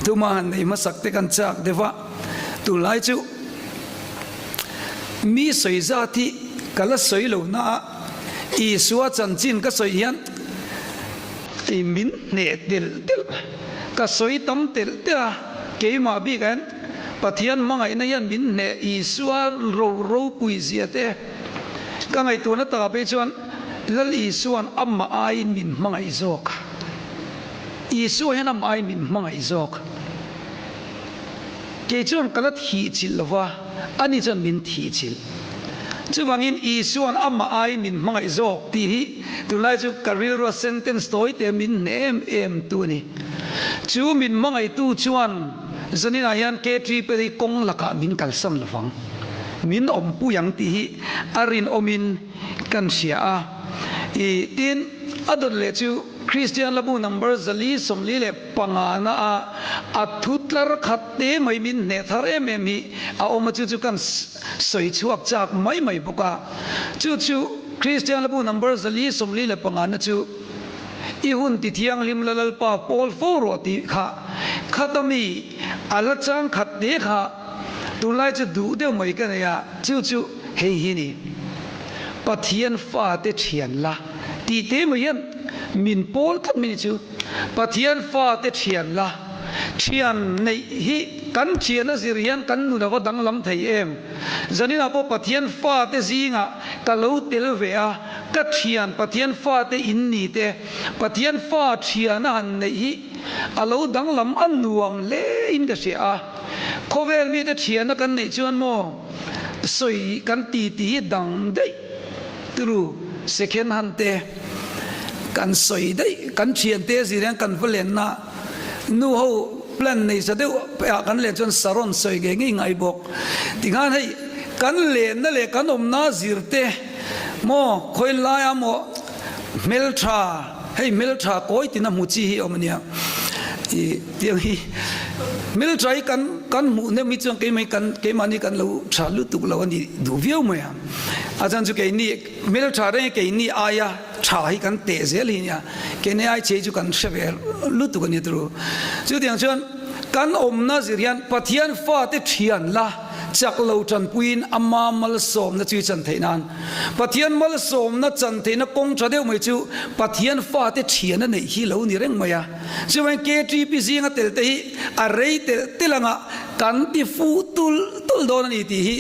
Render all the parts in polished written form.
Tuma han nei hmasak te kan chak deuh a, tunlai chu mi sawi zat hi ka la sawi lo na a, Isua chanchin ka sawi hian i min hneh telh telh, ka sawi tam telh telh a, keimah bikah hian Pathian hmangaihna hian min hneh Isua ro ropui zia te ka ngaihtuahna takah phei chuan Lal Isua'n amah aiin min hmangaih zawk. Isua hian amah aiin min hmangaih zawk. Kei chuan ka la thih chilh lo va, ani chuan min thih chilh. Chuvangin Isua'n amah aiin min hmangaih zawk tih hi tunlai chu ka rilrua sentence tawi te min hneh em em tu a ni. Chu min hmangaihtu chuan zaninah hian K-Tripel hi kawng lakah min kalsan lo vang, min awmpui ang tih hi a rinawmin kan hria a. I tin, a dawt leh chu Kristian Labu number 445 na a a thu tlar khat te mai min hneh thar em em hi a awm a, chu chu kan sawi chhuak chak mai mai bawk a. Chu chu Kristian Labu number 445 na chu I hun ti thianghlim la Lalpa pawl fo rawh tih kha khat a mi a la chang khat te kha tunlai chu duh deuh mai ka nei a, chu chu hei hi ni. Pathian fate thian la tih te mai hian min pawl tlat mai ni chu. Pathian fate thian la, thian neih hi kan thian a zir hian kan nun a va danglam thei em. Zaninah pawh Pathian fate zingah ka lo tel ve a, ka thian Pathian fate in ni te, Pathian fa thian a han neih hi a lo danglam a nuam hle in ka hria a. Khawvel mite thiana kan neih chuan maw sawi kan ti ti hi dang daih turu second hand te kan sawi daih kan thiante zir hian kan va lenna nu ho plan nei sa deuh ah kan len chuan saron sawi ngei ngei ngai bawk tikhan hei kan lenna leh kan awmna zir te maw khawi laia maw hmeltha hei hmeltha kawi tina hmu chi hi awm ania i tiang hi hmeltha hi kan kan hmuh hnem hi chuan keimah kan keimahni kan lo tha lutuk lo ani duh viau mai a a chan chu keini hmeltha reng keini aia tha hi kan teh zel hi nia keini ai chei chu kan hre ve lutuk ania turu chutiang chuan kan awmna zir hian Pathian fate thian la chak lo tanpuiin ama malsawmna chu i chan theih nan Pathian malsawmna chan theihna kawng tha deuh mai chu Pathian fate thian a neih hi lo ni reng mai a. Chuvangin KTP zinga tel te hi a rei telh telh anga kan ti fuh tulh tulh dawn a ni tih hi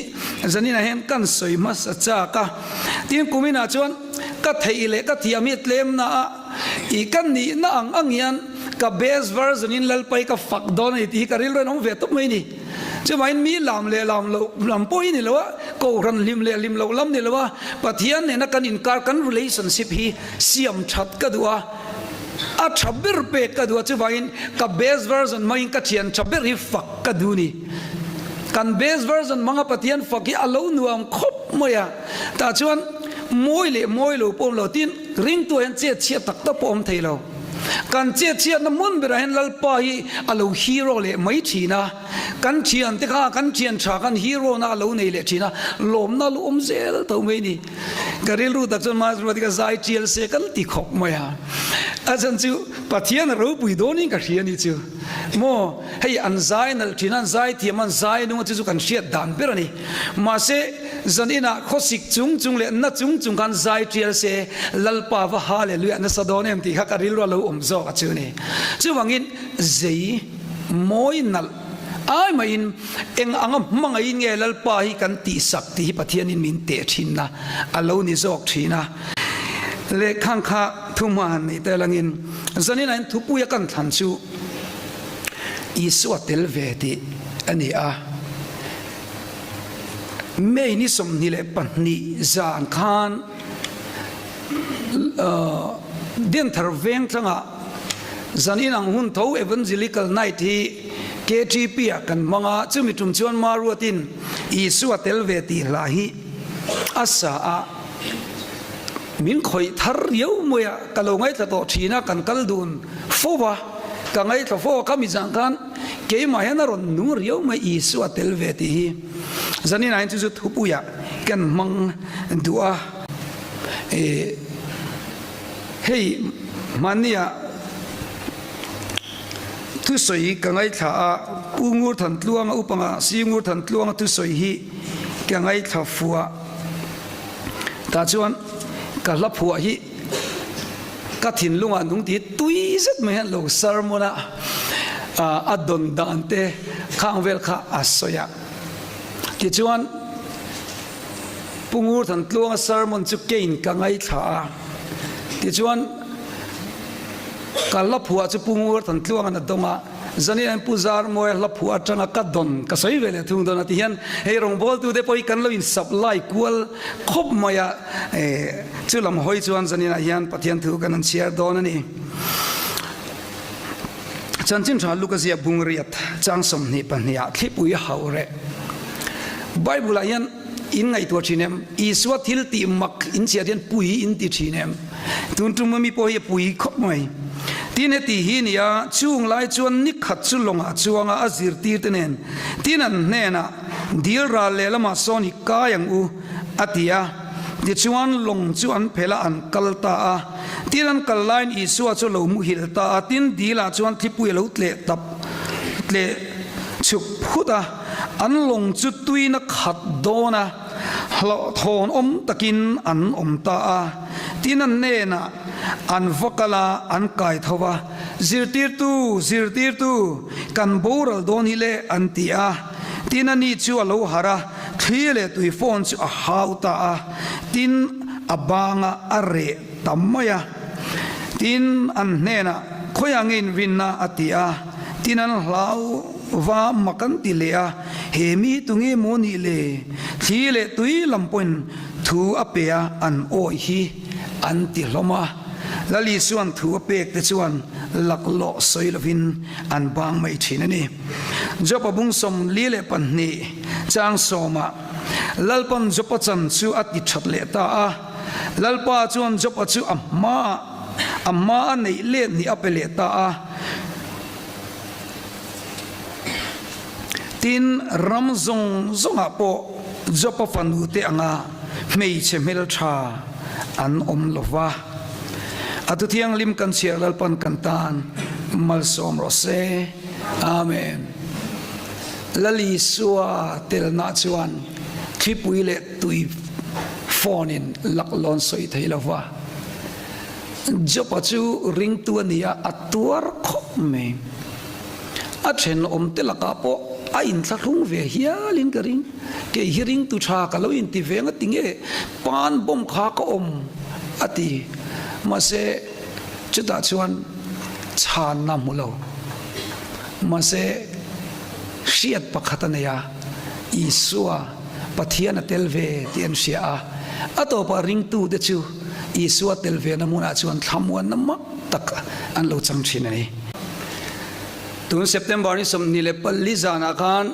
zaninah hian kan sawi hmasa chak a. Tin, kuminah chuan ka theih leh ka thiam hi tlemna a i ka nihna ang ang hian ka best version in Lalpai ka fak dawn a ni tih hi ka rilru in awm ve tawp mai a ni. Chuvangin mi lam leh lam loh lam pawh hi ni lo a, kohhran hlim leh hlim loh lam ni lo a, Pathian nena kan inkar kan relationship hi siam that ka duh a, a tha ber pek ka duh a, chuvangin ka best version hmangin ka thian tha ber hi fak ka duh ni. Kan best version hmanga Pathian fak hi a lo nuam khawp mai a, tah chuan mawi leh mawi lo pawh awm lo, tin ringtu ah hian chet chhiat tak tak pawh awm thei lo. Kan chetchhiatna hmun berah hian Lalpa hi a lo hero leh mai thin a, kan thiante kha kan thian tha khan hero na a lo nei leh thin a, lawmna lu awm zel tho mai a ni. Ka rilru tak chuan Master Ruati ka zai tial se kan ti khawp mai a, a chhan chu Pathian a ropui dawnin ka hria a ni chu maw, hei an zai nalh thin a, an zai thiam a, an zai nung a chu chu kan hriat dan ber a ni. Mahse, zan inah khawsik chung chung leh na chung chung khan zai tial se Lalpa va Hallelujah nasa dawn em tih kha ka rilru a lo awm zawk a chu ni. Chuvangin zei mawi nalh ai maiin eng anga hmangaihin nge Lalpa hi kan tihsak tih hi Pathianin min teh thinna a lo ni zawk thin a. Lehkhang kha thuhma han nei tel angin zanin ah hian thupuia kan thlan chu Isua tel ve tih a ni a. May ni 22 zan khan Dinthar veng tlangah zan inang hun tho Evangelical Night hi KTP ah kan hmang a, chumi tum chuan Maruatin Isua tel ve tih hla hi a sa a, min khawih thar riau mai a, ka lo ngaithla tawh thin a, kan kal dun fo va, ka ngaithla fo a, khami zan khan keimah hian a rawn nung riau mai Isua tel ve tih hi zaninah hian chu chu thupuiah kan hmang duh a. Hei hmannia Thusawi ka ngaithla a, Pu Ngurthantluanga upanga Si Ngurthantluanga thusawi hi ka ngaithla fuh a, tah chuan ka hla phuah hi ka thinlungah nung tih hi tui zet mai hian lo sermon a, a dawn dan te khang vel kha a sawi a. Tichuan Pu Ngurthantluanga sermon chu keiin ka ngaithla a, tichuan Ka hla phuah chu Pu Ngurthantluanga'n a dawng a, Zaniah hian Pu Zarmawia hla phuah atanga ka dawn ka sawi ve leh thung dawn a ti hian hei rawngbawltute pawh hi kan lo in-supply kual khawp mai a, chu lam hawi chuan Zaninah hian Pathian thu kan han chhiar dawn a ni. Chanchin tha Luka ziah bungriat chang 22 ah thlipui hauh reh. Bible ah hian in ngaihtuah thin em? Isua thil tih mak in chhiat hian pui in ti thin em? Tun tum ami pawh hi a pui khawp mai. Tin heti hi ni a, chung lai chuan ni khat chu lawngah chuanga a zirtir te nen tin an hnenah dil ral lehlamah sawn hi kai ang u a ti a. Tichuan lawng chu an phelh a, an kal ta a. Tin an kal laiin Isua chu a lo muhil ta a, tin dilah chuan thlipui a lo tleh tap tleh chhuk phut a, an lawng chu tuina khat dawn a, hlauhthawn awm takin an awm ta a. Tin an hnenah an va kal a, an kai tho va, Zirtirtu, zirtirtu, kan boral dawn hi le, an ti a. Tin ani chu a lo harh a, thli leh tui phone chu a hau ta a, tin a banga a reh ta mai a. Tin an hnenah, Khawiah nge in rinna? a ti a. Tin an hlau va mak an ti leh a, He mi hi tunge maw nih le? Thli leh tui lam pawhin thu a pe a, an awih hi an ti hlawm a. Lal Isua'n thu a pek te chuan laklawh sawi lovin an bang mai thin a ni. Job-a bung 42 chang sawmah Lalpa'n Job-a chan chu a ti that leh ta a. Lalpa chuan Job-a chu a hmaah a hma a neih let ni a pe leh ta a. Tin, ram zawng zawngah pawh Job-a fanute anga hmeichhe hmeltha an awm lo va. A Thuthianghlim kan chhiar Lalpa'n kan tan malsawm rawh se. Amen. Lal Isua telna chuan thlipui leh tui phone in laklawn sawi thei lo va. Job-a chu ringtu a ni a, a tuar khawp mai. A thenawmte lakah pawh a inthlahrung ve hialin ka ring. Kei hi ringtu tha ka lo inti ve nga ti nge pan bomb kha ka awm a ti. Mahse chutah chuan chhanna hmu lo. Mahse hriat pakhat a nei a, Isua Pathian a tel ve tih an hria a. A tawpah ringtute chu Isua tel vena hmunah chuan thlamuanna mak tak an lo chang thin a ni. Tun September ni 24 zanah khan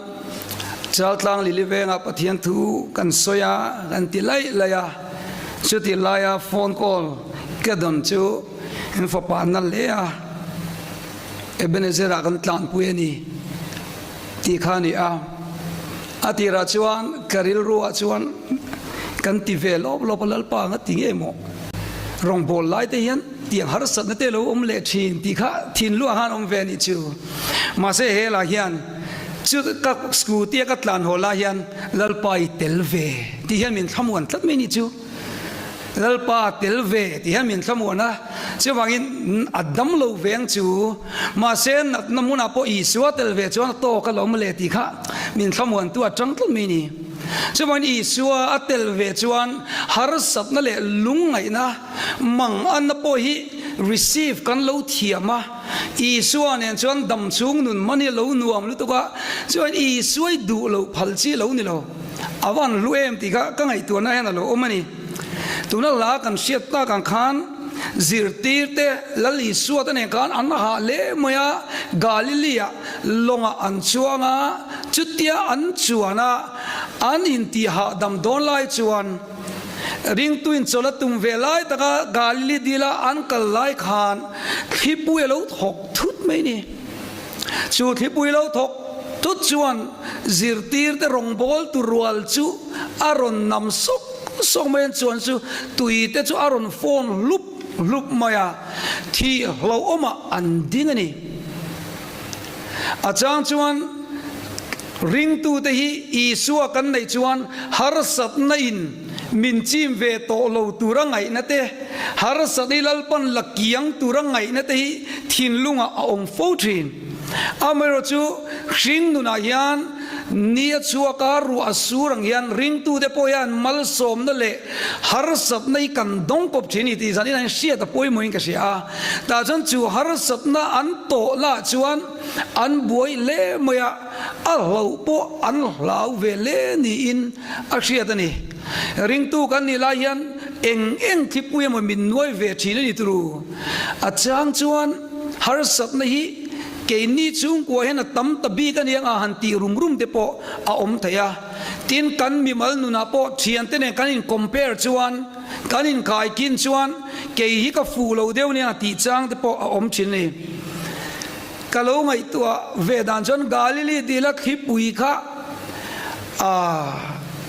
Chaltlang Lili vengah Pathian thu kan sawi a, kan ti laih laih a. Chutih laia phone call ka dawn chu in fapa na hle a, Ebenezer-ah kan tlanpui a ni tih kha a ni a. A tirah chuan ka rilruah chuan kan ti ve lawp lawp a, Lalpa anga ti nge maw? Rawngbâwl lai te hian tiang harsatna te lo awm leh thin tih kha thinluah khan awm ve a nih chu. Mahse he lah hian chu ka scooty a ka tlan haw lai hian Lalpa i tel ve tih hian min thlamuan tlat mai a nih chu. Lalpa tel ve tih hian min thlamuan a, chuvangin a dam lo ve ang chu. Mahse natna hmunah pawh Isua tel ve chuan a tawk a lo awm leh tih kha min thlamuantu a tang tlat mai a ni. Chuvangin Isua a tel ve chuan harsatna leh lungngaihna manganna pawh hi receive kan lo thiam a, Isua nen chuan dam chhung nun man hi a lo nuam lutuk a, chuan Isua i duh loh phal chi lo ni lo. A van hlu em tih kha ka ngaihtuahna hian a lo awm a ni. Tuna hla kan hriat tak ang khan zirtirte Lal Isua te nen khan an hah hle mai a, Galilee-ah lawngah an chuang a, chutia an chuan a, an intih hahdam dawn lai chuan ringtuin chawlh a tum ve lai taka Galilee dila an kal lai khan thlipui a lo thawk thut mai a ni. Chu thlipui lo thawk thut chuan zirtirte rawngbawltu rual chu a rawn nam sawk sawk mai a, chuan chu tuite chu a rawn fawn hlup hlup mai a, thih hlauhawmah an ding a ni. A chang chuan ringtute hi Isua kan neih chuan harsatna in min chim ve tawh lo tura ngaihna te, harsatna hi Lalpan la kiang tura ngaihna te hi thinlungah a awm fo thin. Amaherawhchu hring nunah hian ni a chhuak a, ruah a sur ang hian ringtute pawh hian malsawmna leh harsatna hi kan dawng kawp thin a ni tih zanin ah hian hriat a pawimawhin ka hria a. Tah chuan chu harsatna an tawh lah chuan an buai hle mai a, a hlauh pawh an hlau ve hle niin a hriat a ni. Ringtu kan nih lai hian eng eng thlipui emaw min nuai ve thin a ni turu. A chang chuan harsatna hi keini chhungkua hian a tam ta bik a nia han tih rum rum te pawh a awm thei a. Tin, kan mimal nunah pawh thiante nen kan in compare chuan, Kan inkaikin chuan kei hi ka fuh lo deuh nia tih chang te pawh a awm thin a ni. Ka lo ngaihtuah ve dan chuan Galili dila thlipui kha a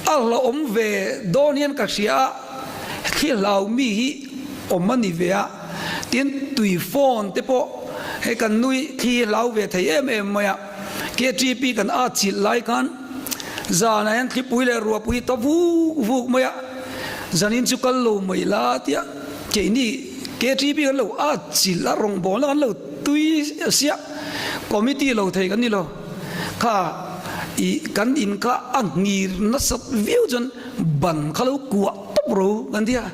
hlauhawm ve dawn hian ka hria a, thli hlau mi hi awm a ni ve a, tin tui phone te pawh hei kan nui thli hlau ve thei em em mai a, KTP kan at chilh lai khan Zanah hian thlipui leh ruahpui hi ta vuk vuk mai a, zanin chu kal lo mai la tia keini KTP kan lo at chilh a, rawngbawlna kan lo tui siah, committee lo thei kan ni lo. Kha i kan in kha a nghir nasat viau chuan ban kha lo kuah tawp ro kan ti a,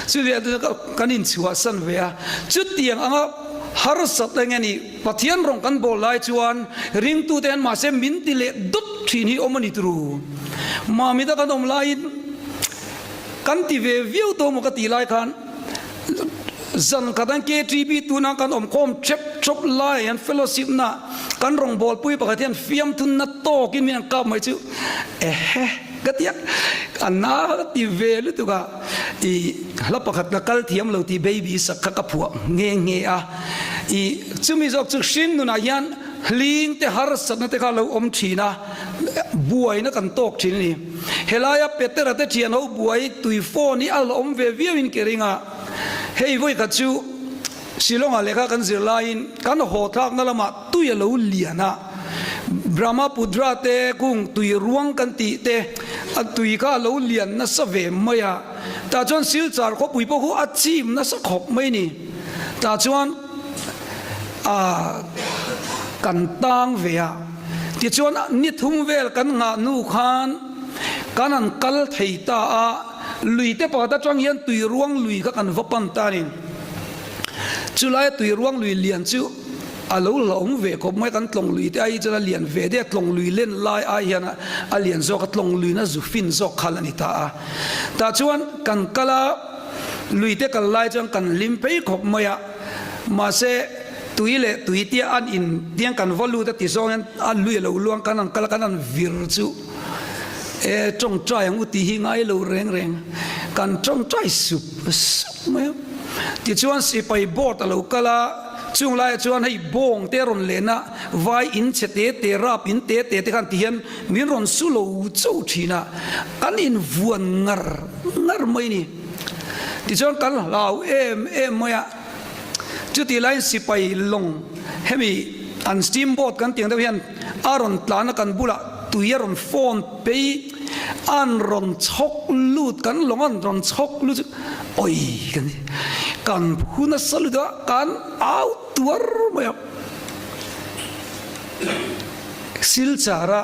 chutiang chu kan inchhuahsan ve a, chutiang anga harsat eng nge ni? Pathian rawng kan bawl lai chuan ringtute hian mahse min ti leh dawt thin hi awm a ni turu. Mamita kan awm laiin kan ti ve viau tawh maw ka tih lai khan zan khat an KTB tuna kan awm khawm thep thawp lai hian fellowship na kan rawng bawlpui pakhat hian fiamthunna tawkin min an kap mai chu ehe ka ti a, a na ka ti ve lutuk a i hla pakhat ka kal thiam lo tih baby sak kha ka phuah nghe nghe a. I chumi zawk chu hring nunah hian hling te harsatna te kha lo awm thin a, buaina kan tawk thin a ni. Helaia Petera te thian ho buai tui phone hi a la awm ve viau in ke ring a, hei vawi khat chu Shillong-ah lehkha kan zir laiin kan haw thlakna lamah tui a lo lian a, Brahmaputra te kung tui ruang kan tih te a tui kha a lo lian nasa ve mai a, tah chuan Silchar khawpui pawh khu a chim nasa khawp mai a ni. Tah chuan ah kan tang ve a, tichuan ni thum vel kan nghah hnu khan kan han kal thei ta a, lui te pakhat atang hian tui ruang lui kha kan va pan ta a ni. Chulaia tui ruang lui lian chu a lo hlauhawm ve khawp mai, kan tlawng lui te ai chuan a lian ve deuh a, tlawng lui len lai ai hian a lian zawk a, tlawng luiin a zu fin zawk khal a ni ta a. Tah chuan kan kal a. Lui te kal lai chuan kan hlim phei khawp mai a, mahse tui leh tui tia an in tiang kan va lut a ti zawng hian a lui a lo luang kan han kal a kan han vir chu e tawngtai ang u tih hi ngai lo reng reng kan tawngtai sup sup mai a. Tichuan sipai board a lo kal a, chung laiah chuan hei bawng te a rawn len a, vai in chhe te te rap in te te te khan ti hian min rawn su lo chauh thin a, kan invuan ngar ngar mai ni. Tichuan kan hlau em em mai a, chutih laiin sipai lawng hemi an steam boat kan tih ang deuh hian a rawn tlan a kan bulah tui a rawn phone phei an rawn chhawk lut kan lawng an rawn chhawk lut chu awi kan ti kan phu nasa lutuk a kan au tuar mai a. Silchar a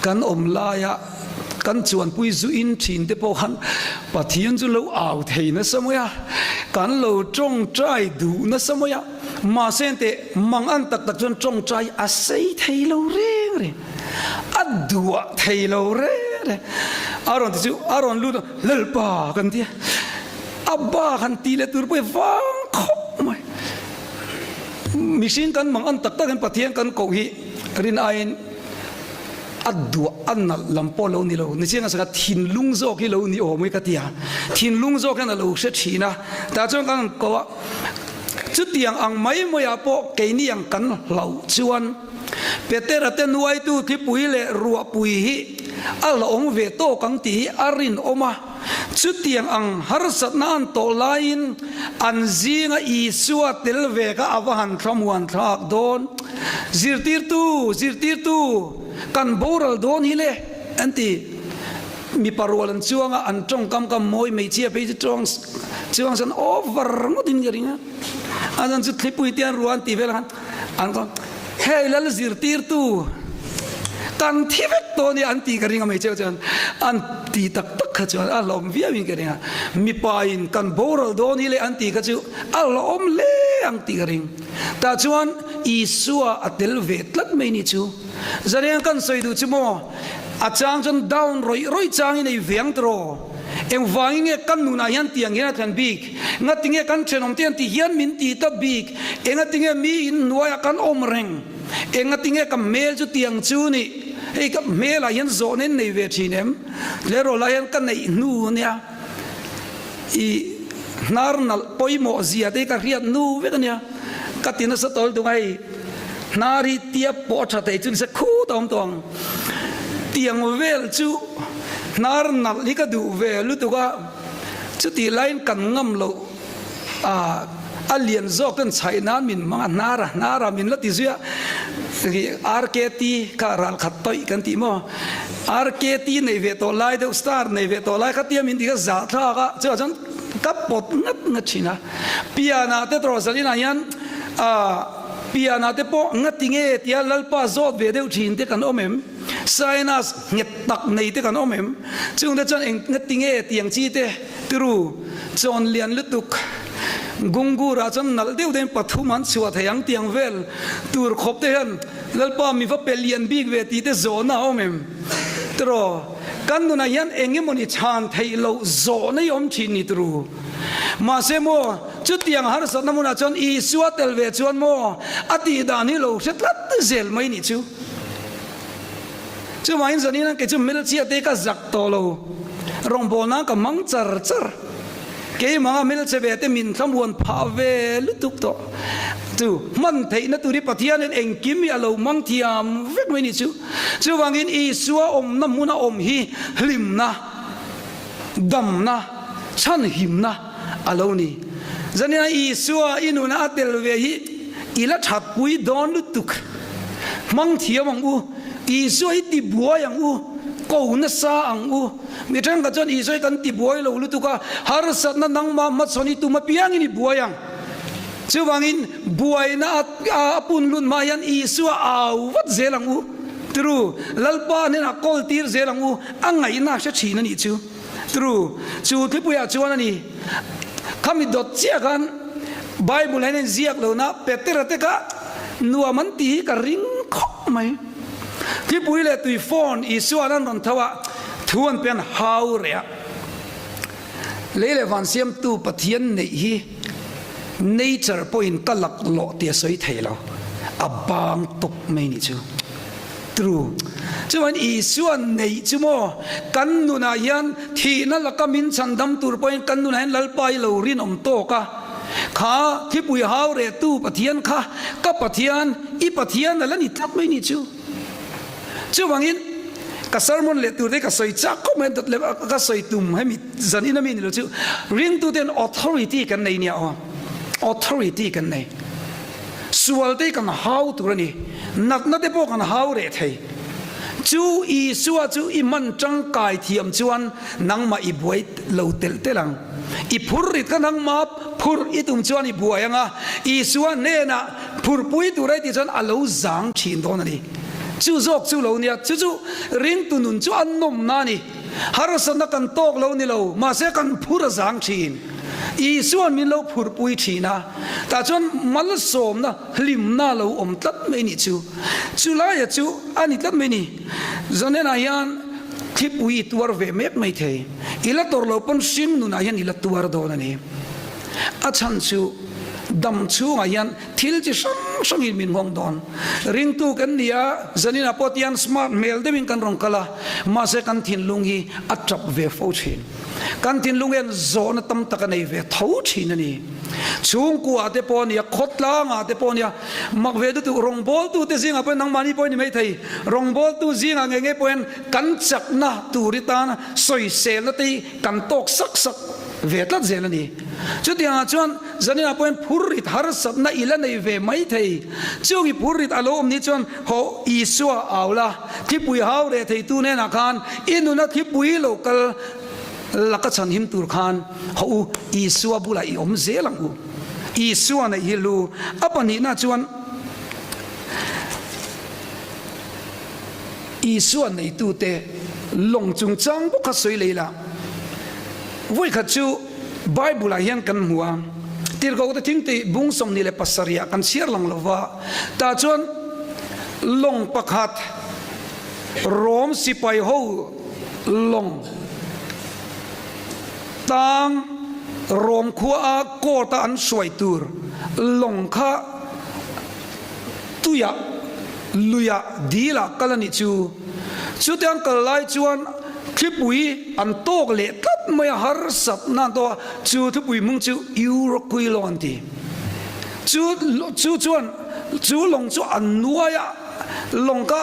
kan awm laia kan chuanpui zu in thin te pawh khan Pathian chu lo au thei nasa mai a, kan lo tawngtai duh nasa mai a, mahse teh mang an tak tak chuan tawngtai a sei thei lo reng reng, a duah thei lo reng reng. A rawn ti chu a rawn lut a, Lalpa kan ti a, a ba han tih leh tur pawh hi vang khawp mai. Mihring kan mang an tak takin Pathian kan koh hi rin aiin a duah a nalh lam pawh lo ni lo. Nichiang a saka thinlung zawk hi lo ni awm hi ka ti a, thinlung zawk hian a lo hre thin a, tah chuan kan han ko a, chutiang ang mai maiah pawh keini ang kan hlauh chuan Petera te nuaitu thlipui leh ruahpui hi a la awm ve tawk ang tih hi a rinawm a. Chutiang ang harsatna an tawh laiin an zinga Isua tel ve kha a va han thlamuan thlak dawn. Zirtirtu, zirtirtu, kan boral dawn hi le, an ti. Mipa rual an chuang a, an tawngkam kha mawi hmeichhia phei chu tawng chuang chuan over ngawtin ka ring a. A chuan chu thlipui te an ruah an tih vel khan an khaw hei lal zirtirtu kan thi vek tawh nia an tih ka ring a hmeichhia chuan an ti tak tak kha chuan a hlawm viau in ka ring a. Mipa in kan boral dawn hi le an tih kha chu a hlawm hle ang tih ka ring. Tah chuan Isua a tel ve tlat mai ni chu. Zariang kan sawi duh chu maw? A chang chuan down rawih rawih chang in ei ve ang tiraw? Engvangin nge kan nunah hian tiang hian a thlen bik? Ngatinge kan thenawm te hian ti hian min ti ta bik? Engatinge mi in hnuaiah kan awm reng? Engatinge ka hmel chu tiang chu nih? Hei ka hmelah hian zawhna in nei ve thin em? Tlerawlah hian ka neih hnu ania. I hnar nalh pawimawh zia te hi ka hriat nu vek ania. Ka ti nasa tawl tung a hei hnar hi tiap pawh a tha thei chu nise khut a awm tawh ang. Tiang vel chu hnar nalh hi ka duh ve lutuk a, chutih laiin kan ngam loh a a lian zawk ten chhaih nan min hmang a, hnar a hnar a min la ti zui a, RKT kha ral khat tawih kan tih maw? RKT nei ve tawh lai deuh star nei ve tawh lai kha tia min ti kha zah thlak a, chuvah chuan ka pawt ngat ngat thin a. Pianah te tawrh zalinah hian ah pianah te pawh ngati nge tia Lalpa zawt ve deuh thin te kan awm em? Sinus nghet tak nei te kan awm em? Chungte chuan eng ngati nge tiang chi te tiru chawn lian lutuk Gungurah chuan nalh deuh deuhin pathum an chhuah thei ang tiang vel tur khawp te hian Lalpa mi va pe lian bik ve tih te zawhna a awm em? Tiraw, kan nunah hian eng emawni chhan theih loh zawhna hi awm thin ni turu. Mahse maw, chutiang harsatna hmunah chuan Isua tel ve chuan maw a tih dan hi lo hre tlat zel mai nih chu. Chuvangin zanin kei chu hmelchhia te ka zak tawh lo, rawngbawlna ka hmang char char. Keimah hmelchhe ve te min thlamuan phah ve lutuk tawh. Chu hman theihna tur hi Pathianin engkim hi a lo hmang thiam vek mai ni chu. Chuvangin Isua awmna hmuna awm hi hlimna, damna, chhanhimna a lo ni. Zanina Isua i nuna a tel ve hi i la thatpui dawn lutuk. Hmang thiam ang u, Isua hi tibuai ang u, ko nasa ang u. Mi thenkhat chuan Isua hi kan tibuai lo lutuk a, harsatna nangmah hmachhawn hi tum apiangin i buai ang. Chuvangin buaina a pun lut hma hian Isua au vat zel ang u. Tru, Lalpa hnenah kawl tir zel ang u, a ngaihna a hre thin a nih chu. Tru, chu thlipuiah chuan a ni. Khami dawt chiah khan Bible hian a inziak lo na Petera te kha nuam an tih hi ka ring khawp mai. Thlipui leh tui phone Isua'n an rawn tho a, thu an pian hau reh a. Lei leh van siamtu Pathian neih hi nature pawhin ka laklawh tih a sawi thei lo, a bang tawp mai nih chu. True. Chuan Isua'n neih chu maw kan nunah hian thihna laka min chhandam tur pawhin kan nunah hian Lalpa hi lo rinawm tawk a. Kha thipui hau rehtu Pathian kha ka Pathian, i Pathian a la ni tlat mai ni chu. Chuvangin ka sermon leh tur te ka sawi chak khawp mai a, dawt leh ka sawi tum hemi zan in ami ni lo chu ringtuten authority kan nei nia aw, authority kan nei. Sual te kan hau tur a ni, natna te pawh kan hau reh thei. Chu Isua chu i hman tangkai thiam chuan nangmah i buai lo telh telh ang. I phur rit kha nangmah phurh i tum chuan i buai ang a, Isua hnenah phurpui tur a i tih chuan a lo zang thin dawn a ni. Chu zawk chu lo nia, chu chu ringtu nun chu a nawmna a ni. Harsatna kan tawk lo ni lo, mahse kan phur a zang thin. Isua'n min lo phurpui thin a, tah chuan malsawmna, hlimna a lo awm tlat mai nih chu. Chu laia chu a ni tlat mai ni. Zanenah hian thlipui i tuar ve mek mai thei. I la tawrh lo pawn hring nunah hian i la tuar dawn a ni. A chhan chu dam chhungah hian thil chi hrang hrangin min nghawng dawn. Ringtu kan ni a, zaninah pawh tian smart hmel deuhin kan rawn kal a, mahse kan thinlung hi a tap ve fo thin. Kan thinlung hian zawhna tam tak a nei ve tho thin a ni. Chhungkua te pawh a nia, khawtlangah te pawh a nia, mak ve lutuk rawngbawltu te zingah pawhin nangmahni pawh i ni maithei, rawngbawltu zingah ngei ngei pawhin kan chakna tur i tan sawiselna te hi kan tawk sak sak ve tlat zel a ni. Chutiangah chuan zaninah pawhin phurrit harsatna i la nei ve maithei. Chung i phurrit a lo awm ni chuan hawh Isua au la, thlipui hau reh theitu hnenah khan i nuna thlipui lo kal Laka chhanhim tur khan haw u, Isua bulah i awm zel ang u. Isua neih hi lu a pahnihna chuan Isua neitute lawng chungchang bawk kha sawi lei la. Vawikhat chu Bible-ah hian kan hmu a, Tirhkohte thingtih bung 27 ah kan chhiar lang lo va, tah chuan lawng pakhat, Rom sipai ho lawng tang Rom khua a court a an hruai tur lawng kha tuiah luiah dilah kal a nih chu. Chutiang kal lai chuan thlipui an tawk leh tlat mai a, harsatna an tawk a, chu thlipui hmung chu Euroquilo an ti. Chu chu chuan chu lawng chu an nuai a. Lawng ka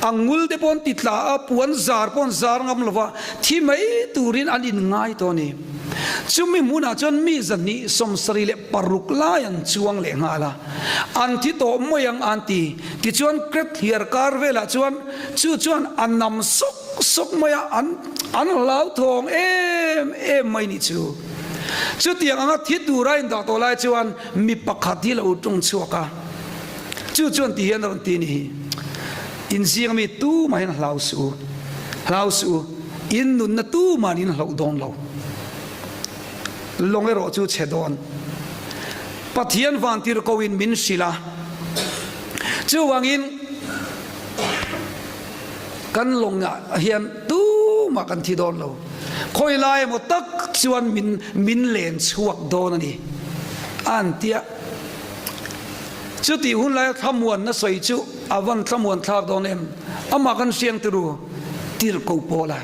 a ngul te pawh an ti tla a, puan zar pawh an zar ngam lo va, thi mai turin an inngai tawh a ni. Chumi hmunah chuan mi zahnih 76 lai an chuang leh nghal a, an thi tawh mai ang an ti. Tichuan Kret hliar kar velah chuan chu chuan a nam sawk sawk mai a, an an hlauthawng em em mai nih chu. Chutiang anga thi tura indah tawh lai chuan mi pakhat hi lo ṭawng chhuak a. Chu chuan ti hian a rawn ti a ni hi, In zinga mi tumah hian hlau suh u, hlau suh u, in nunna tumahin in hloh dawn lo. Lawng erawh chu chhe dawn. Pathian vantirhkohin min hrilh a, chuvangin kan lawngah hian tumah kan thi dawn lo. Khawi lai emaw tak chuan min min len chhuak dawn a ni, a an ti a. Chutih hun laia thlamuanna sawi chu a van thlamuan thlak dawn em? Amah kan hriang tiru Tirhkoh Paula.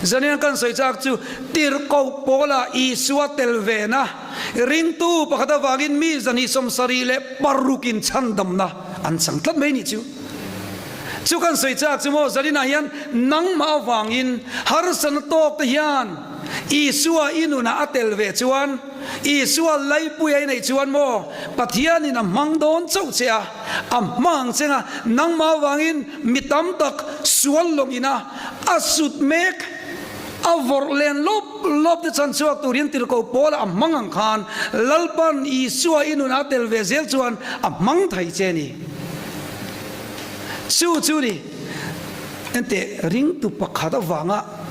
Zanian kan sawi chak chu Tirhkoh Paula Isua tel vena ringtu pakhat avangin mi zahnih 76 in chhandamna an chang tlat mai nih chu. Chu kan sawi chak chu maw zaninah hian nangmah avangin harsatna tawk te hian Isua i nunah a tel ve chuan Isua laipui a i neih chuan maw Pathianin a hmang dawn chauh che a, a hmang cheng a, nangmah avangin mi tam tak sual lawngin a a sut mek, a vawrh len lawp lawp te chhan chhuak tur hian tirhkoh Paula a hmang ang khan Lalpan Isua i nunah a tel ve zel chuan a hmang thei che a ni. Chu chu ni enteh ringtu pakhat avanga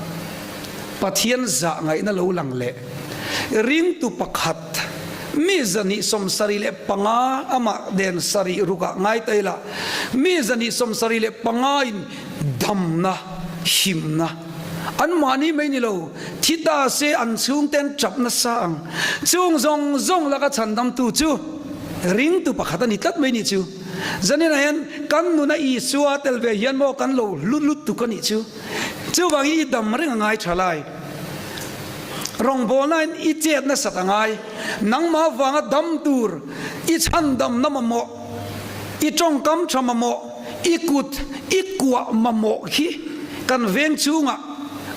Pathian zah ngaihna lo lang leh Ringtu pakhat, mi 175 amah den sarih rukah ngai ta ila, mi 175 in damna, himna anmahni mai ni lo, thi ta se an chhungte an tap nasa ang. Chung zawng zawng laka chhandamtu chu ringtu pakhat a ni tlat mai ni chu. Zaninah hian kan nuna Isua tel ve hian maw kan lo hlu lutuk a nih chu. Chuvangin i dam reng a ngai tha lai. Rawngbawlnain i chet nasat a ngai. Nangmah vanga dam tur, i chhandamna mamawh, i tawngkam tha mamawh, i kut, i kuah mamawh hi kan veng chungah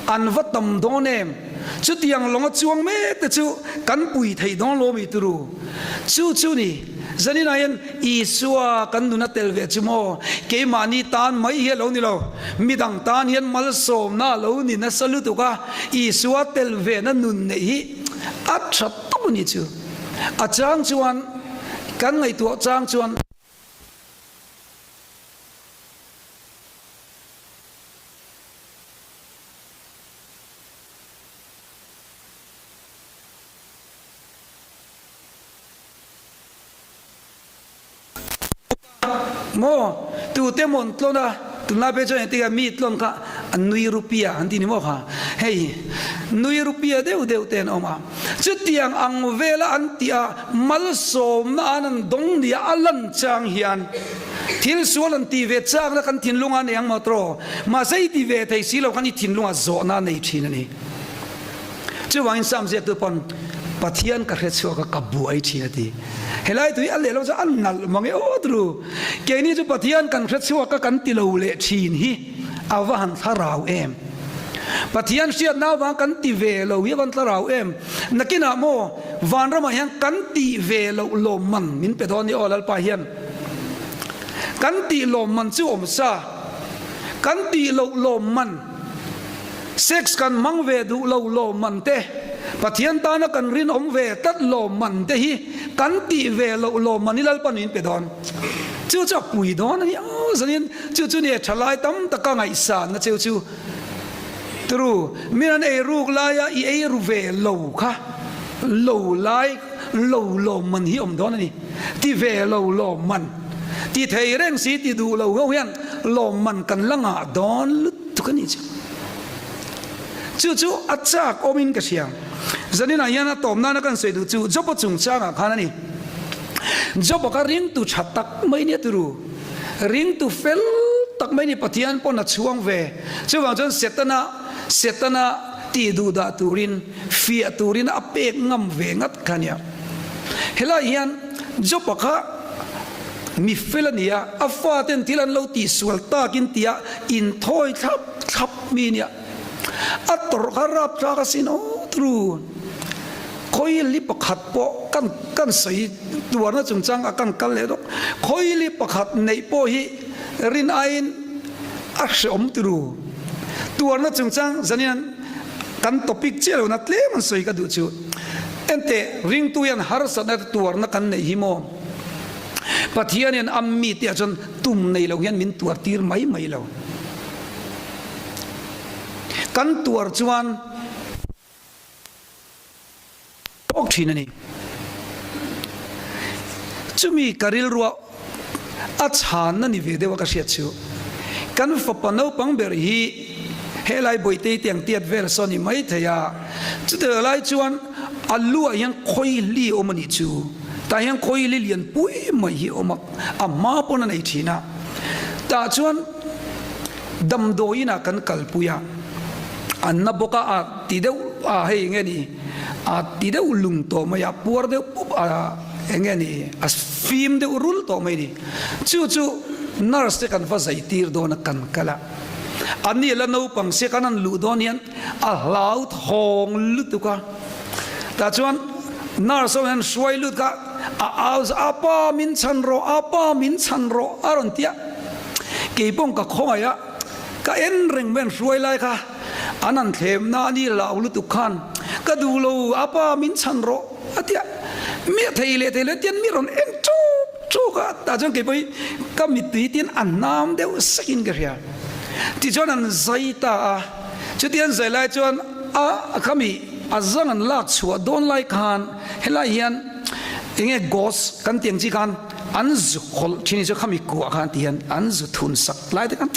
an va tam dawn em? Chutiang lawnga chuang mek te chu kan pui thei dawn lo mi turu. Chu chu ni. Zaninah hian Isua kan nun a tel ve chu maw? Keimahni tan mai hi a lo ni lo. Midang tan hian malsawmna a lo ni nasa lutuk a, Isua tel vena nun neih hi a tha tawp a ni chu. A chang chuan kan ngaihtuah chang chuan. Maw tute maw an tlawn a, tunlai phei chuan engtikah mi tlawn kha an nui rupia an ti ni maw kha, hei nui rupia deuh deuh te an awm a, chutiang ang vela an tih a malsawmna an an dawng nia a lan chang hian thil sual an tih ve chakna kan thinlunga nei ang maw tawh, mahse i ti ve thei si lo khan i thinlungah zawhna a nei thin a ni. Chuvangin Psalm ziaktu pawn. Pathian ka hre chhuak a ka buai thin a ti. Helai tui a lehlo chu a nalh mang e aw turu. Keini chu Pathian kan hre chhuak a kan ti lo leh thin hi a va han thlarau em. Pathian hriatna avang kan ti ve lo hi a va han thlarau em. Nakinah maw vanramah hian kan tih ve loh lawmman min pe dawn ni aw Lalpa hian. Kan tih lawmman chu awm sa. Kan tih loh lawmman. Sex kan hmang ve duh lo lawmman te, Pathian tana kan rinawm ve tlat lawmman te hi kan tih ve loh lawmman hi Lalpa min pe dawn. Chu chu a pui dawn a ni ang zanin chu chu nia thalai tam taka ngaihsanna cheu chu turu min an ei ruk laia i ei ru ve lo kha lo lai lo lawmman hi awm dawn a ni. Ti ve lo lawmman ti thei reng si ti duh lo ho hian lawmman kan la ngah dawn lutuk a nih chu. Chu chu a chak awmin ka hria. Zaninah hian a tawp nana kan sawi duh chu Job-a chungchangah khan a ni. Job-a kha ringtu tha tak mai nia turu. Ringtu fel tak mai ni Pathian pawn a chhuang ve. Chuvang chuan Setana Setana tih duh dah turin fiah turin a pek ngam ve ngat kha nia. Helai hian Job-a kha mi fel a ni a, a faten thil an lo tihsual takin tia inthawi thlap thlap mi nia. A tawrh kha rapthlak asin aw tru. Khawili pakhat pawh kan kan sawi tuarna chungchang a kan kal leh dawk. Khawili pakhat neih pawh hi rin aiin a hreawm tru. Tuarna chungchang zanin kan topic chiah lohna tlem an sawi ka duh chu. Enteh, ringtu hian harsatna te tuarna kan neih hi maw? Pathian hian a mite ah chuan tum nei lo hian min tuar tir mai mai lo. Kan tuar chuan tawk thin a ni. Chumi ka rilruah a chhanna ni ve deuh a ka hriat chu. Kan fapa naupang ber hi helai Bawihtei te ang tiat vel saw ni mai thei a, chutih lai chuan a lu ah hian khawihli a awm a nih chu. Tah hian khawihli lian pui mai hi a awm a, a hma pawn a nei thin a. Tah chuan damdawiin ah kan kalpui a, an na bawk a, a ti deuh a hei enge ni, a ti deuh lung tawh mai a, puar deuh pup a. Eng nge ni? A fim deuh rul tawh mai ni. Chu chu nurse te kan va zai tir dawn a kan kal a. An ni la naupang sia kan han luh dawn hian a hlau thawng lutuk a. Tah chuan nurse ho hian hruai lut kha a au za a pa min chhan rawh, a pa min chhan rawh a rawn ti a. Kei pawh ka khawngaih a, ka en reng mai an hruai lai kha an han thlemna a ni hlau lutuk khan ka duh lo, a pa min chhan rawh. A ti a, mi a thei leh thei lo tian mi rawn en ṭuk ṭuk a, tah chuan keipawh hi ka mittui tian a hnam deuh sakin ka hria. Tichuan an zai ta a, chuti an zai lai chuan a khami a zang an lak chhuah dawn lai khan helai hian enge ghost kan tih ang chi khan an zu hawlh thin hi chu khami kuah khan ti hian an zu thun sak lai te khan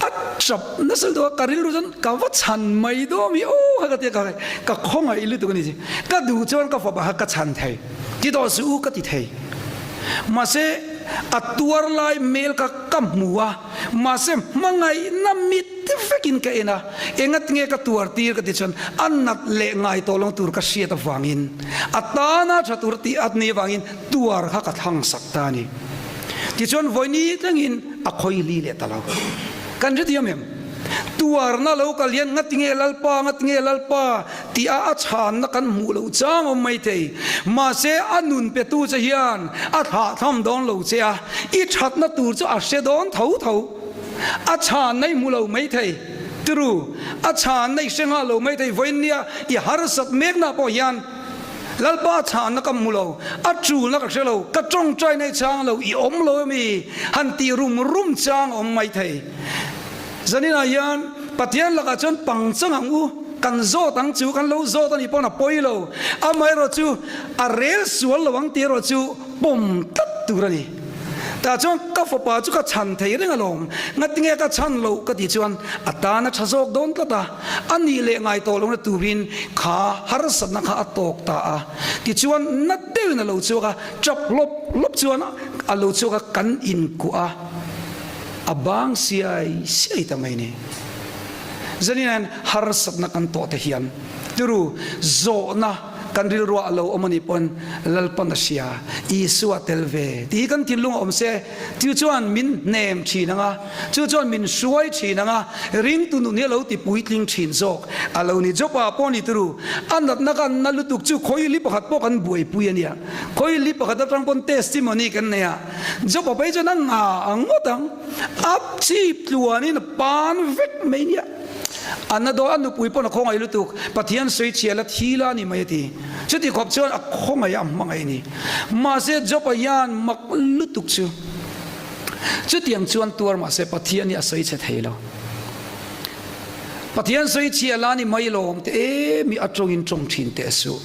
a chap nasa lutuk a, ka rilru chuan ka va chhan mai dawn mi aw kha ka ti a, ka khawngaih lutuk a ni chi. Ka duh chuan ka fapa kha ka chhan thei, ti tawh suh u ka ti thei. Mahse a tuar lai hmel kha ka hmu a, mahse hmangaihna mit vekin ka en a, engat nge ka tuar tir ka ti chuan a nat leh ngai tawh lo tur ka hriat avangin, a tana tha tur tih a nih avangin tuar kha ka thlang sak ta a ni. Tichuan vawiini tlengin a khawi li leh ta lo. Kan hrethiam em? Tuarna lo kal hian ngatinge Lalpa, ngatinge Lalpa tih a a chhanna kan hmuh loh chang awm mai thei. Mahse a nun petu che hian a thlahthlam dawn lo che a, i thatna tur chu a hre dawn tho tho. A chhanna i hmu lo mai thei. Tiru, a chhanna i hre nghal lo mai thei. Vawiinnia i harsat mekna pawh hian Lalpa chhanna ka hmu lo, a tulna ka hre lo, ka tawngtaina i chang lo, i awm lo emi? Han tih rum rum chang a awm mai thei. Zaninah hian Pathian lakah chuan pangchang ang u, kan zawt ang chu, kan lo zawt a nih pawn a pawi lo, amaherawh chu a rel sual lo ang tih erawh chu pawm tlat tur a ni. Tah chuan ka fapa chu ka chhan thei reng alawm, ngatinge ka chhan loh ka tih chuan a tan a tha zawk dawn tlat a. A nih leh ngai tawh lohna turin kha harsatna kha a tawk ta a. Tichuan na deuhin a lo chhuak a, tap lawp lawp chuan a lo chhuak a, kan inkuah a, a bang siai siai ta mai ni. Zanin hian harsatna kan tawh te hian turu zawhna. kan rilruah a lo awm a nih pawn Lalpan a hria, Isua tel ve tih hi kan thinlungah awm se, chu chuan min hnem thin ang a, chu chuan min hruai thin ang a, ringtu nun hi a lo ti puitling thin zawk a lo ni. Jopa pawh ni turu, a natna kan na lutuk chu khawili pakhat pawh kan buaipui a nia, khawili pakhat atang pawn testimony kan nei a, Jopa phei chuan a nga ang ngawt ang, a chip tluanin a pan vek mai nia. A na dawn, a nupui pawn a khawngaih lutuk, Pathian sawi chhia la thi la a ni mai a ti. Chuti khawp chuan a khawngaih a hmangaih a ni. Mahse Job-a hian mak lutuk chu chutiang chuan tuar mahse Pathian hi a sawi chhe thei lo. Pathian sawi chhia la ni mai lawm te em hi a tawngin tawng thin teh suh.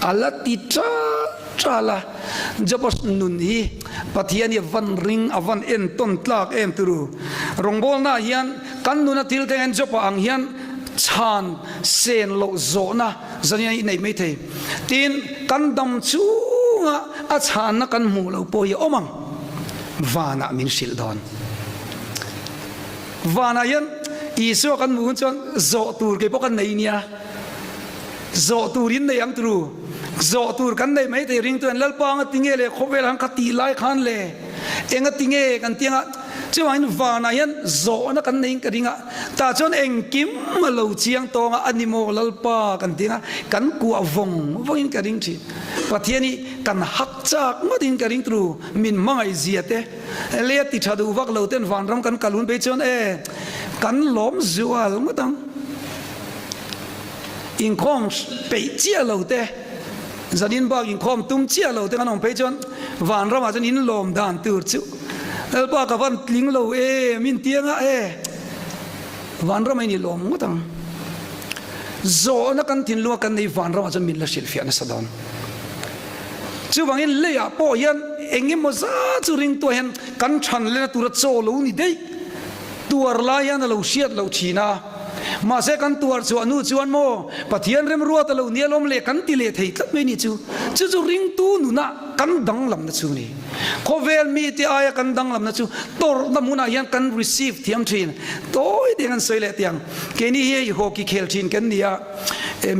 A la ti tal tal a. Job-a nun hi Pathian hi a van ring, a van entawn tlak em turu. Rawngbawlnaah hian kan nuna thil thleng hian Job-a ang hian chhan sen loh zawhna Zania i nei maithei. Tin, kan dam chunga a chhanna kan hmuh loh pawh hi a awm ang. Vanah min hrilh dawn. Vanah hian Isua kan hmuh hun chuan zawh tur kei pawh kan nei nia. Zawh tur in nei ang turu. Zawh tur kan nei maithei ring chuan Lalpa anga tinge le khawvel han kha tih lai khan le enga tinge kan ti anga chuvangin vanah hian zawhna kan neiin ka ring a. Tah chuan engkim a lo chiang tawng a, a ni maw Lalpa kan ti ang a, kan kuah vawng vawngin ka ring thin. Pathian hi kan hak chak ngawtin ka ring turu, min hmangaih zia te, lei a ti tha duh vak lo ten vanram kan kal hun phei chuan e, kan lawm zual ngawt ang. Inkhawm peih chiah lo te, zanin bak inkhawm tum chiah lo te kan awm phei chuan vanramah chuan in lawm dan tur chu Lalpa ka van tling lo e min ti anga e vanramah in i lawm ngawt ang. Zawhna kan thinlunga kan nei vanramah chuan min la hrilhfiah nasa dawn. Chuvangin leiah pawh hian eng emaw zat chu ringtuah hian kan than lena tura chaw lo ni daih tuar lai hian a lo hriat loh thin a. Mahse kan tuar chhuah hnu chuan maw Pathian remruat a lo nia lawm le kan ti leh thei tlat mai ni chu. Chu chu ringtu nunah kan danglamna chu ni. Khawvel mite aia kan danglamna chu tawrhna hmunah hian kan receive thiam thin. Tawi te kan sawi leh tiang. Keini hi hei hockey khel thin kan ni a,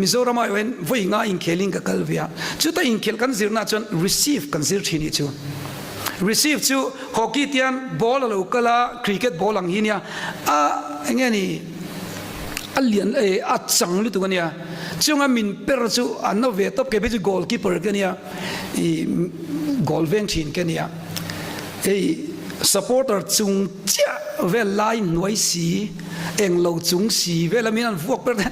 Mizoramah erawh hian vawi nga inkhelin ka kal ve a. Chuta inkhelh kan zirnaah chuan receive kan zir thin hi chu. Receive chu hockey tian ball a lo kal a, cricket ball ang hi nia, a enge ni a lian e a chang lutuk a nia, chunga min per chu a na ve tawp, kei phei chu goal keeper ka nia, i goal veng thin ka nia, hei supporter chung chiah vel lai hnuai si eng lo chung si vel a min an vuak per te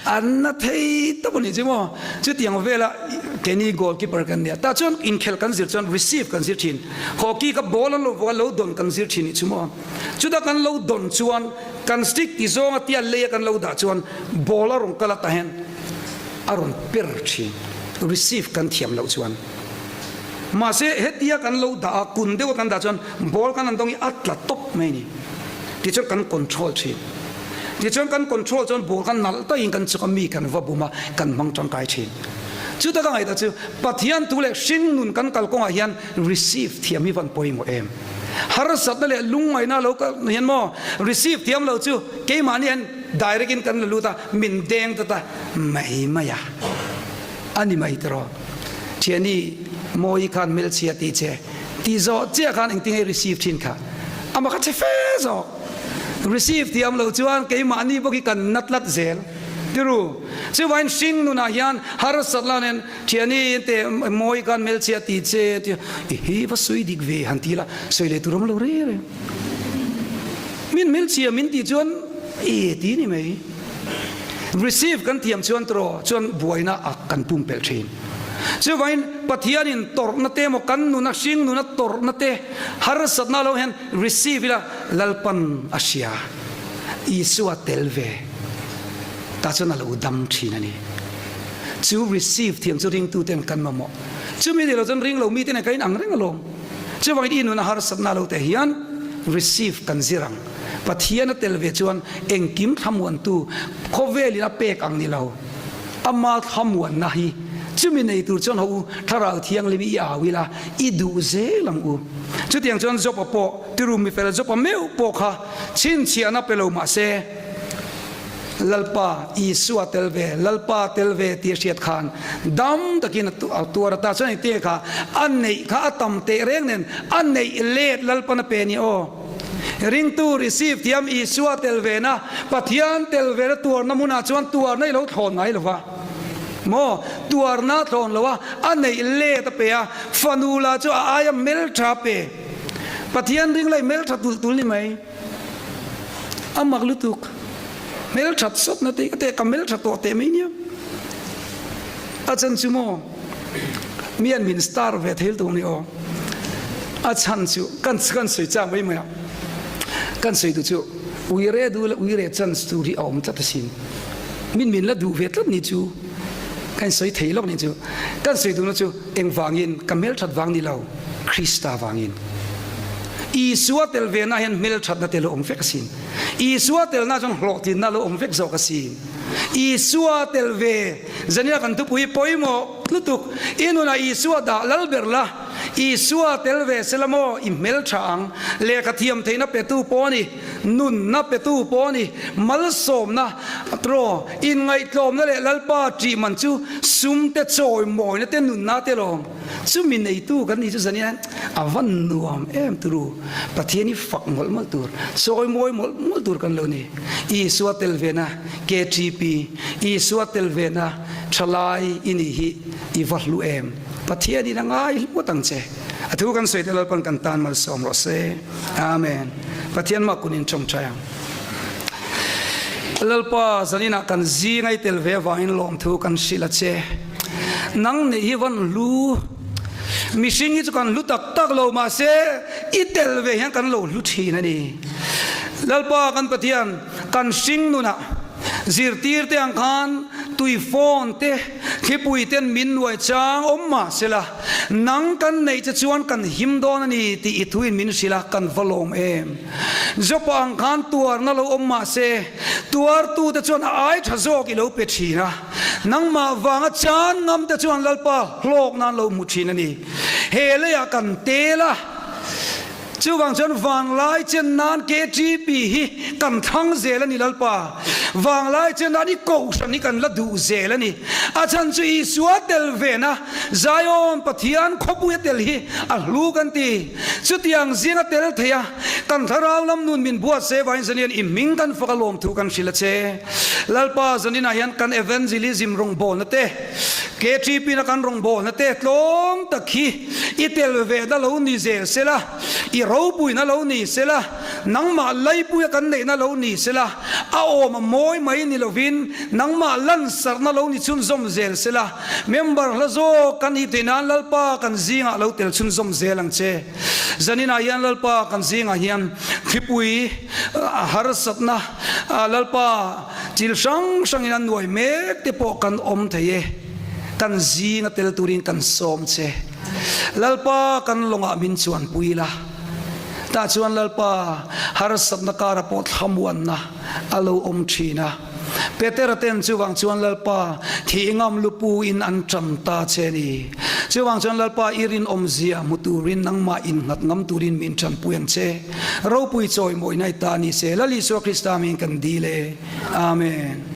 an na thei tawp a nih chu maw. Chutiang vela keini goal keeper kan nia. Tah chuan inkhelh kan zir chuan receive kan zir thin. Hockey kha ball an lo vuak a, lo dawn kan zir thin nih chu maw. Chuta kan lo dawn chuan kan stick ti zawnga tia leia kan lo dah chuan ball a rawn kal a tah hian a rawn per thin. Receive kan thiam loh chuan. Mahse hetia kan lo dah a, kun deuha kan dah chuan ball kan han dawng hi a tla tawp mai a ni. Tichuan kan control thin. Tichuan kan control chuan ball kan nalh takin kan chuk a, mi kan va bum a, kan hmang tangkai thin. Chuta ka ngaihtuah chu Pathian thu leh hringnun kan kal kawngah hian receive thiam hi van pawimawh em? Harsatna leh lungngaihna lo kal hian maw receive thiam lo chu keimahni hian direct in kan la lut a, min deng ta ta mai mai a. A ni mai tiraw? Thiani Mawi khan hmelchhia tih che tih zawh chiah khan engtin nge receive thin kha? Amah kha che fe zawk. Receive thiam lo chuan keimahni bawk hi kan na tlat zel tiru. Chuvangin hring nunah hian harsat la nen Thiani te Mawi khan hmelchhia tih che tih i hi va sawi dik ve han ti la sawi leh tur awm lo reng reng. Min hmelchhia min tih chuan e ti ni mai. Receive kan thiam chuan tiraw chuan buaina a kan pumpelh thin. Chuvangin Pathianin tawrhna te emaw kan nuna hring nuna tawrhna te harsatna lo hian receive ila Lalpan a hria. Isua tel ve ta chuan a lo dam thin a ni. Chu receive thiam chu ringtuten kan mamawh. Chumi ni lo chuan ring lo mite nen kan inang reng alawm. Chuvangin i nuna harsatna lo te hian receive kan zir ang. Pathian a tel ve chuan engkim thlamuantu khawvelin a pek ang ni lo. Ama thlamuanna hi chumi nei tur chuan ho u, Thlarau Thianghlim i au ila, i duh zel ang u. Chutiang chuan Job-a pawh, tiru mifel Job-a meuh pawh kha chhinchhiahna pe lo mah se. Lalpa Isua tel ve, Lalpa tel ve tih a hriat khan dam takin a tuar a ta. Chuan engtin nge kha a neih kha a tam teh reng nen a neih let Lalpan a pe ni aw. Ringtu receive thiam Isua tel ve na, Pathian tel ve na tuarna hmunah chuan tuarna i lo thlawn ngai lo va. Maw? Tuarna a thlawn lo a, a neih let a pe a, fanu lah chu a aia hmeltha a pe. Pathian ring lai hmeltha tulh tulh ni mai. A mak lutuk. Hmelthat sawtna te ka teh ka hmeltha tawh teh mai nia. A chan chu maw mi an min star ve thei lutuk ni aw. A chhan chu kan kan sawi chak mai mai a. Kan sawi duh chu uire duh leh uire chance tur hi a awm tlat asin. Min min la duh ve tlat ni chu kan sawi thei lawk ni chu. Kan sawi duhna chu Engvangin? Ka hmelthat vang ni lo, Krista vangin. Isua tel ve na hian hmelthatna te lo awm vek asin. Isua telna chuan hlawhtlinna lo awm vek zawk asin. Isua tel ve zania kan thupui pawimawh lutuk. I nunah Isua dah lal ber la, Isua tel ve sela maw i hmeltha ang. Lehkha thiam theihna petu pawh a ni. Nunna petu pawh a ni. Malsawmna, tro, inngaihtlawmna leh Lalpa ṭih man chu sum te chawimawina te nunna te lawm. Chumi neitu kan nih chu zan hian a va nuam em turu. Pathian hi fak mawlh mawlh tur, chawimawi mawlh mawlh tur kan lo ni. Isua tel vena KTP, Isua tel vena ṭhalai i nih hi i va hlu em. Pathianin a ngai hluat ang che. A thu kan sawi te Lalpan kan tan malsawm rawh se. Amen. Pathian mah kun in tawngtai ang. Lalpa zaninah kan zing ai tel ve avangin lawmthu kan hrilh a che. Nang neih hi van hlu. Mihring hi chu kan hlu tak tak lo mahse i tel ve hian kan lo hlu thin a ni. Lalpa kan Pathian kan hring nunah zirtir te ang khan tui phone te thlipui ten min nuai chang awm mahsela Nang kan neih che chuan kan him dawn a ni tih i thuin min hrilh a, kan va lawm em? Jopa ang khan tuarna lo awm mah se, tuartute chuan a ai tha zawk i lo pe thin a, nangmah vanga chan ngamte chuan Lalpa hlawk nan lo hmu thin a ni. He leiah kan tel a. Chuvang chuan vanglai chen nan KTP hi kan thlang zel a ni Lalpa. Vanglai chen nan i kohhran hi kan la duh zel a ni. A chhan chu Isua tel vena Zion Pathian khawpuia tel hi a hlu kan ti. Chutiang zinga tel thei a kan thlarau lam nun min buatsaih avangin zanian i hming kan fak a lawmthu kan hrilh a che. Lalpa zaninah hian kan evangelism rawngbawlna te, KTP na kan rawngbawlna te tlawm tak hi I tel ve na lo ni zel sela, i ropuina lo ni sela, nangmah laipuia kan neihna lo ni sela, a awm a mawi mai ni lovin nangmah lansarhna lo ni chhunzawm zel sela, member hla zawk kan hip theih nan Lalpa kan zingah lo tel chhunzawm zel ang che. Zaninah hian Lalpa kan zingah hian thlipui harsatna Lalpa thil hrang hrangin a nuai mek te pawh kan awm thei e. Kan zinga tel turin kan sawm che. Lalpa kan lawngah min chuanpui la. Tah chuan Lalpa harsatna kara pawh thlamuanna a lo awm thin a. Petera ten chuvang chuan Lalpa thih ngam lupu in an tan ta che ni. Chuvang chuan Lalpa i rinawmzia hmu turin nangmah innghat ngam turin min tanpui ang che. Ropui chawimawi nai ta ni se. Lal Isua Krista hmingin kan dil e. Amen.